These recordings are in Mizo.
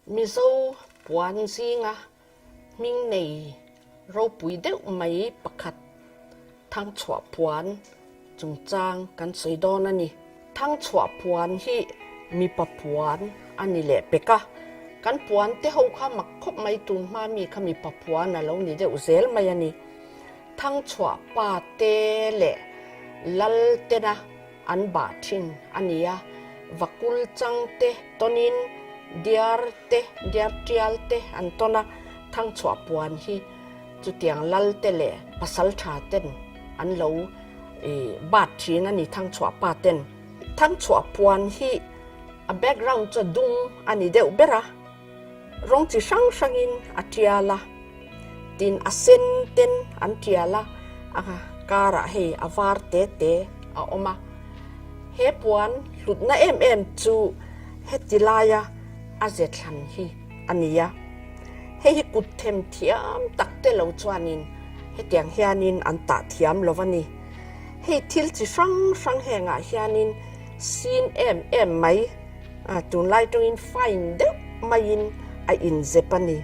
Mizo puan zinga hming nei ropui deuh mai pakhat Thangchhuah puan chungchang kan sawi dawn a ni. Thangchhuah puan hi mipa puan a ni leh pek a, kan puan te ho kha mak khawp mai tun hma mi kha mipa puan a lo ni deuh zel mai a ni. Thangchhuah pa te leh lal tena an bah thin a ni a, vakul chang te tawnin diar te, diar tial te an tawn a, Thangchhuah puan hi chutiang lal te leh pasal tha ten an lo bat thin a ni Thangchhuah pa ten. Thangchhuah puan hi a background chu a dung a ni deuh ber a, rawng chi hrang hrangin a tial a, tin a sen ten an tial a, a karah hei a var te te a awm a. He puan hlutna em em chu heti laia a ze thlan hi a ni a. Hei hi kut them thiam tak te lo chuanin hetiang hianin an tah thiam lo a ni. Hei thil chi hrang hrang hengah hianin sin em em mai tunlai tawngin fine deuh maiin a inzep a ni.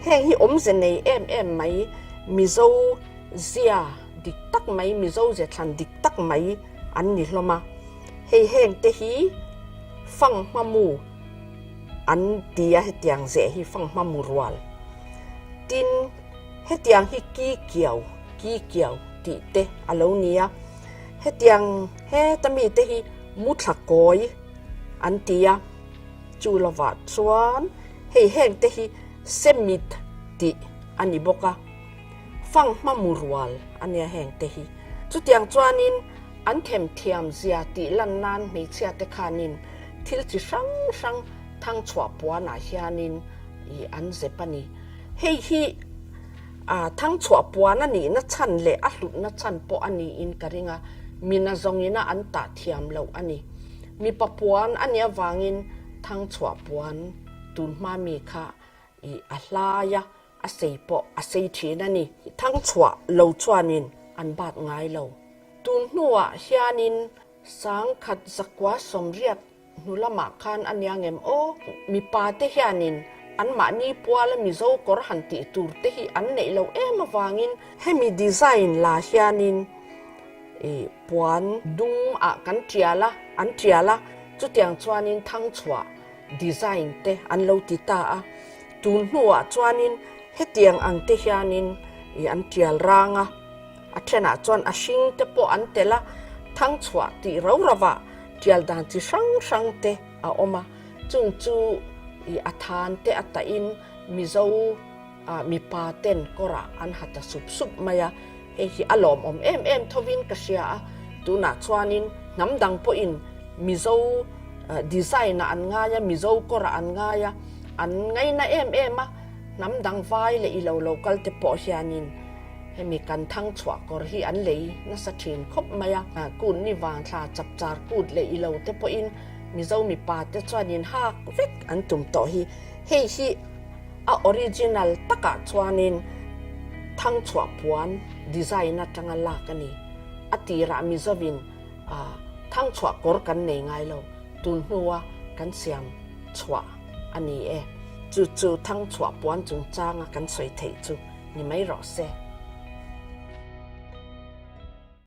Heng hi awmze nei em em mai Mizo zia dik tak mai, Mizo ze thlan dik tak mai an ni hlawm a. Hei heng te hi fang hmamu an ti a, hetiang zeh hi fang hmamu rual. Tin, hetiang hi ki kiau, ki kiau tih te a lo ni a. Hetiang heta mite hi mu thla kawi an ti a, chu lovah chuan hei heng te hi semit tih a ni bawk a, fang hmamu rual a nia heng te hi. Chutiang chuanin an themthiam zia tih lan nan hmeichhia te khanin thil chi hrang hrang thang chhuah puanah hianin ih an zep a ni. Hei hi a thang chhuah puan a nihna chhan leh a hlutna chhan pawh a niin ka ring a, mina zawngina an tah thiam loh a ni. Mipa puan a nih avangin thang chhuah puan tun hma mi kha ih a hlai a, a sei pawh a sei thin a ni. Thang chhuah lo chuanin an bat ngai lo. Tun hnuah hianin sangkhat zakua sawmriat Hnu lamah khan a nia ngem aw, mipa te hianin anmahni puala Mizo kawr han tih tur te hi an neih loh em avangin hemi design la hianin ih puan dung ah kan tial a, an tial a, chutiang chuanin thangchhuah design te an lo ti ta a, tun hnuah chuanin hetiang ang te hianin ih an tial rang a. A thenah chuan a hring te pawh an tel a, thangchhuah tih ro rovah tial dan chi hrang hrang te a awm a, chung chu i a than te a tahin Mizo mipa ten kawrah an ha ta sup sup mai a, hei hi a lawmawm em em thovin ka hria a, tunah chuanin hnam dang pawhin Mizo design ah an ngai a, Mizo kawrah an ngai a, an ngaina em em a, hnam dang vai leh i lo lo kal te pawh hianin Hemi kan thang chhuah kawr hi an lei nasa thin khawp mai a, kut ni vang thla chap char kut leh ilo te pawhin Mizo mipa te chuanin hak vek an tum tawh hi. Hei hi a original takah chuanin thang chhuah puan design atanga lak a ni. A tirah Mizovin thang chhuah kawr kan nei ngai lo, tun hnua kan siam chhuah a ni e. Chu chu thang chhuah puan chungchanga kan sawi theih chu. Ni mai rawh se.